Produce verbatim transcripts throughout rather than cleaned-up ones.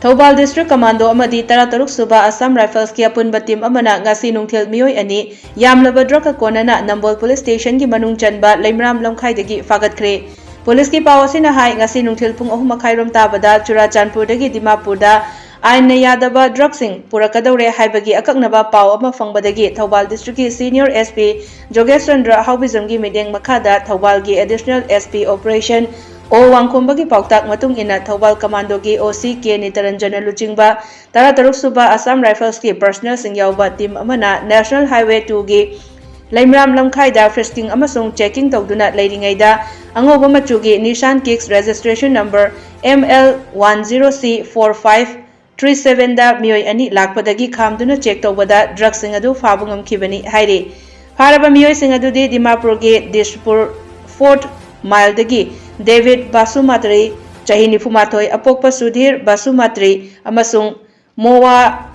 Thoubal District Commando ꯑꯃꯗꯤ ꯇꯔꯥꯇꯔꯨꯛ ꯁꯨꯕ Assam Riflesꯀꯤ ꯑꯄꯨꯟꯕ team ꯑꯃꯅ ꯉꯁꯤ ꯅꯨꯡꯊꯤꯜ ꯃꯤꯑꯣꯏ ꯑꯅꯤ ꯌꯥꯝꯂꯕ drugꯀ ꯀꯣꯟꯅꯅ ꯅꯝꯕꯣꯜ Police Stationꯒꯤ ꯃꯅꯨꯡ ꯆꯟꯕ ꯂꯩꯃꯔꯥꯝ ꯂꯝꯈꯥꯏꯗꯒꯤ ꯐꯥꯒꯠꯈ꯭ꯔꯦ꯫ Policeꯀꯤ ꯄꯥꯎ ꯑꯁꯤꯅ ꯍꯥꯏ, ꯉꯁꯤ ꯅꯨꯡꯊꯤꯜ ꯄꯨꯡ ꯑꯍꯨꯝ ꯃꯈꯥꯏꯔꯣꯝ ꯇꯥꯕꯗ ꯆꯨꯔꯥꯆꯥꯟꯄꯨꯔꯗꯒꯤ ꯗꯤꯃꯥꯄꯨꯔꯗ ꯑꯥꯏꯟꯅ ꯌꯥꯗꯕ drugꯁꯤꯡ ꯄꯨꯔꯛꯀꯗꯧꯔꯦ ꯍꯥꯏꯕꯒꯤ ꯑꯀꯛꯅꯕ ꯄꯥꯎ ꯑꯃ ꯐꯪꯕꯗꯒꯤ ꯊꯧꯕꯥꯜ Districtꯀꯤ Senior SP ꯖꯣꯒꯦꯁ ꯆꯟꯗ꯭ꯔ ꯍꯥꯎꯕꯤꯖꯝꯒꯤ ꯃꯤꯠꯌꯦꯡ ꯃꯈꯥꯗ ꯊꯧꯕꯥꯜꯒꯤ Additional SP Operation ꯑꯣ ꯋꯥꯡꯈꯣꯝꯕꯒꯤ ꯄꯥꯎꯇꯥꯛ ꯃꯇꯨꯡ ꯏꯟꯅ ꯊꯧꯕꯥꯜ Commandoꯒꯤ OC ꯀꯦ ꯅꯤꯇꯔꯟꯖꯟꯅ ꯂꯨꯆꯤꯡꯕ ꯇꯔꯥꯇꯔꯨꯛ ꯁꯨꯕ Assam Riflesꯀꯤ personnelꯁꯤꯡ ꯌꯥꯎꯕ team ꯑꯃꯅ National Highway twoꯒꯤ ꯂꯩꯃꯔꯥꯝ ꯂꯝꯈꯥꯏꯗ frisking ꯑꯃꯁꯨꯡ checking ꯇꯧꯗꯨꯅ ꯂꯩꯔꯤꯉꯩꯗ ꯑꯉꯧꯕ ꯃꯆꯨꯒꯤ Nissan Kicks registration number ML one zero C four five three sevenꯗ ꯃꯤꯑꯣꯏ ꯑꯅꯤ ꯂꯥꯛꯄꯗꯒꯤ ꯈꯥꯝꯗꯨꯅ check ꯇꯧꯕꯗ drugꯁꯤꯡ ꯑꯗꯨ ꯐꯥꯕ ꯉꯝꯈꯤꯕꯅꯤ ꯍꯥꯏꯔꯤ꯫ ꯐꯥꯔꯕ ꯃꯤꯑꯣꯏꯁꯤꯡ ꯑꯗꯨꯗꯤ ꯗꯤꯃꯥꯄꯨꯔꯒꯤ ꯗꯤꯁꯄꯨꯔ Fourth Mileꯗꯒꯤ ꯗꯦꯕꯤꯠ ꯕꯥꯁꯨꯃꯥꯇ꯭ꯔꯤ, ꯆꯍꯤ ꯅꯤꯐꯨꯃꯥꯊꯣꯏ, ꯑꯄꯣꯛꯄ ꯁꯨꯙꯤꯔ ꯕꯥꯁꯨꯃꯥꯇ꯭ꯔꯤ ꯑꯃꯁꯨꯡ ꯃꯣꯋꯥ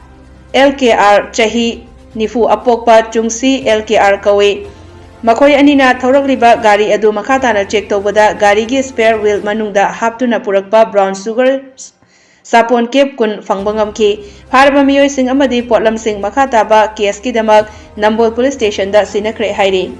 LKR, ꯆꯍꯤ ꯅꯤꯐꯨ, ꯑꯄꯣꯛꯄ ꯆꯨꯡꯁꯤ LKR ꯀꯧꯏ꯫ ꯃꯈꯣꯏ ꯑꯅꯤꯅ ꯊꯧꯔꯛꯂꯤꯕ ꯒꯥꯔꯤ ꯑꯗꯨ ꯃꯈꯥ ꯇꯥꯅ check ꯇꯧꯕꯗ ꯒꯥꯔꯤꯒꯤ spare wheel ꯃꯅꯨꯡꯗ ꯍꯥꯞꯇꯨꯅ ꯄꯨꯔꯛꯄ brown sugar ꯁꯥꯄꯣꯟ ꯀꯦꯞ ꯀꯨꯟ ꯐꯪꯕ ꯉꯝꯈꯤ꯫ ꯐꯥꯔꯕ ꯃꯤꯑꯣꯏꯁꯤꯡ ꯑꯃꯗꯤ ꯄꯣꯠꯂꯝꯁꯤꯡ ꯃꯈꯥ ꯇꯥꯕ caseꯀꯤꯗꯃꯛ ꯅꯝꯕꯣꯜ Police Stationꯗ ꯁꯤꯟꯅꯈ꯭ꯔꯦ ꯍꯥꯏꯔꯤ꯫